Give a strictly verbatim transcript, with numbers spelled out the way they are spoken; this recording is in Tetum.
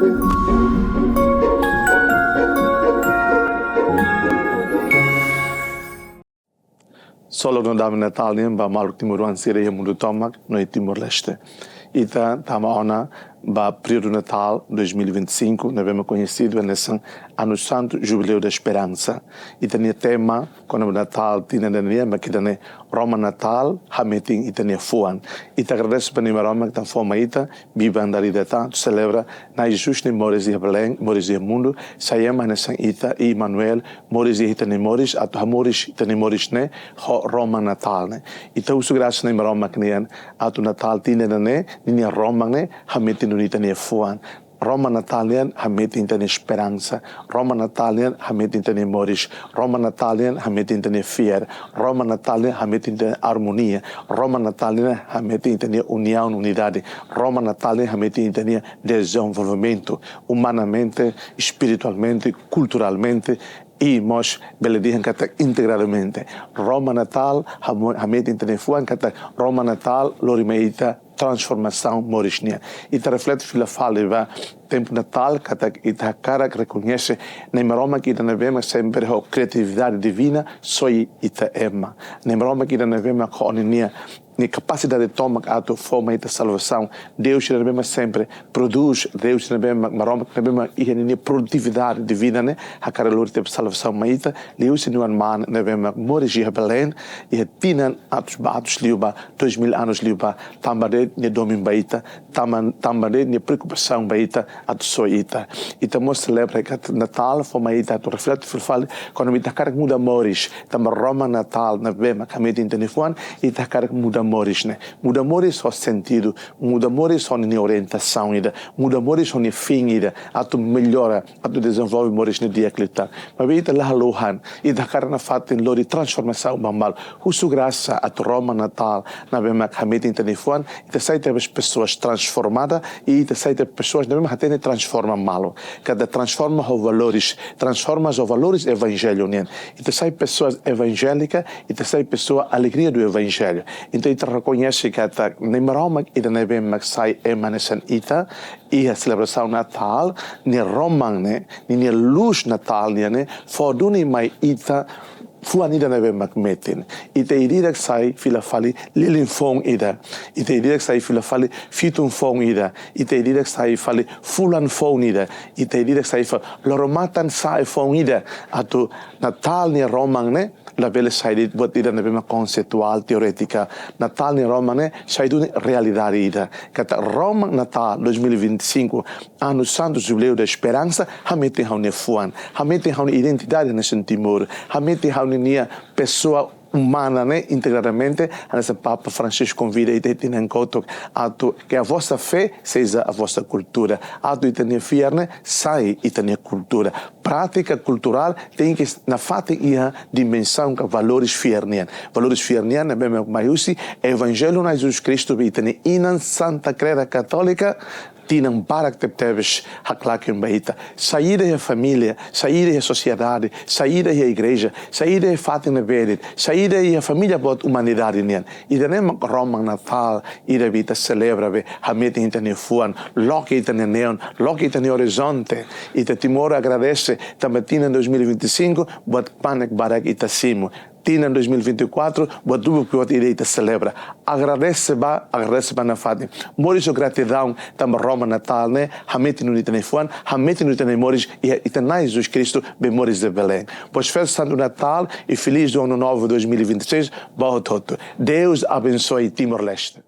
Solok no dame Natál nian ba maluk timoroan sira iha mundu tomak no iha Timor-Leste. Ita tama ona ba períodu Natál dois mil e vinte e cinco, ne'ebé mak koñesidu hanesan Ano Santu Jubileu da Esperansa. Ita-nia tema kona-ba Natál tinan ida-ne'e mak ida-ne'e: Roman Natál, hametin ita-nia fuan. Ita agradese ba Na'i Maromak tan fó mai ita biban dala ida tan atu selebra Na'i Jesus nia moris iha Belém, moris iha mundu, sai ema hanesan ita, Emanuel, moris iha ita-nia moris, atu hamoris ita-nia moris ne'e ho Roman Natál ne'e. Ita husu grasa Na'i Maromak nian atu Natál tinan ida-ne'e, ninia Roman ne'e hametin duni ita-nia fuan. Roman Natál nian hametin ita-nia esperansa. Roman Natál nian hametin ita-nia moris. Roman Natál nian hametin ita-nia fiar. Roman Natál nian hametin ita-nia armonia. Roman Natál nian hametin ita-nia uniaun, unidade. Roman Natál nian hametin ita-nia dezenvolvimentu umanamente, espiritualmente, kulturalmente, i mós bele dehan katak integradamente. Roman Natál hamo-, hametin ita-nia fuan katak Roman Natál lori mai ita transformasaun moris nian. Ita reflete fila fali ba tempu Natál katak ita hakarak rekoñese Na'i Maromak ida ne'ebé mak sempre ho kriatividade divina soi ita ema. Na'i Maromak ida ne'ebé mak ho ninia, nia kapasidade tomak atu fó mai ita salvasaun. Deus ida ne'ebé mak sempre prodús, Deus ne'ebé mak, Maromak ne'ebé mak iha ninia produtividade divina ne'e hakarak lori ita salvasaun mai ita, liuhusi nia Oan-Mane ne'ebé mak moris iha Belém, iha tinan atus ba atus liubá, dois mil anos liubá, tanba de'it nia domin ba ita, tanba, tanba de'it nia preokupasaun ba ita, atu soi ita. Ita mós selebra katak Natál fó mai ita atu reflete fila fali, kuandu ita hakarak muda moris, tanba Roman Natál ne'ebé mak hametin ita-nia fuan, ita hakarak muda moris ne'e. Muda moris ho sentidu, muda moris ho ninia orientasaun ida, muda moris ho nia fin ida, atu mellora, atu dezenvolve moris ne'e di'ak liután. Maibé ita la haluha, ita hakarak nafatin lori transformasaun ba malu. Husu grasa atu Roman Natál ne'ebé mak hametin ita-nia fuan, ita sai tebes pessoas transformada, i ita sai tebes pessoas ne'ebé mak hatene transforma malu. Katak transforma ho valores, transforma ho valores evanjellu nian. Ita sai pessoas evangélica, ita sai pessoa alegria do evanjellu. Entaun ita rekoñese katak Na'i Maromak ida ne'ebé mak sai ema hanesan ita, iha selebrasaun Natál, nia Roman ne'e, ninia luz Natál nian ne'e, fó duni mai ita fuan ida ne'ebé mak metin. Ita ida-idak sai fila fali lilin foun ida. Ita ida-idak sai fila fali fitun foun ida. Ita ida-idak sai fali fulan foun ida. Ita ida-idak sai fali loro-matan sa'e foun ida. Atu Natál nia Roman ne'e labele sai de'it buat ida ne'ebé mak konseitu, teorétika. Natál nia Roman ne'e sai duni realidade ida. Katak Roman Natál dois mil e vinte e cinco, Ano Santu Jubileu da Esperansa, hametin ha'u-nia fuan, hametin ha'u-nia identidade hanesan Timor, hametin ha'u-nia pessoa umana ne'e integradamente, hanesan Papa Francisco konvida ita iha tinan kotuk, atu que a vossa fé seja a vossa cultura, atu ita-nia fiar ne'e sai ita-nia kultura. Prátika kulturál tenke nafatin iha dimensaun ka valores fiar nian. Valores fiar nian ne'ebé mak mai husi Evanjellu Na'i Jesus Kristu, be ita-nia inan Santa Kreda Katólika, tinan barak tebetebes haklaken ba ita. Saida iha família, saida iha sosiedade, saida iha igreja, saida iha fatin ne'ebé de'it, saida iha família boot umanidade nian. Ida-ne'e mak Roman Natál ida be ita selebra, be hametin ita-nia fuan, loke ita-nia neon, loke ita-nia orizonte. Ita Timor agradese tanba tinan dois mil e vinte e cinco buat panek barak ita simu. Tinan dois mil e vinte e quatro buat lubuk buat ida ita selebra. Agradese ba, agradese ba nafatin. Moris ho gratidaun tanba Roman Natál ne'e hametin duni ita-nia fuan, hametin duni ita-nia moris, iha ita Na'i Jesus Kristu be moris iha Belém. Boas festas Santo Natal e feliz do Ano Novo dois mil e vinte e seis ba hotu-hotu. Deus abençoe Timor-Leste.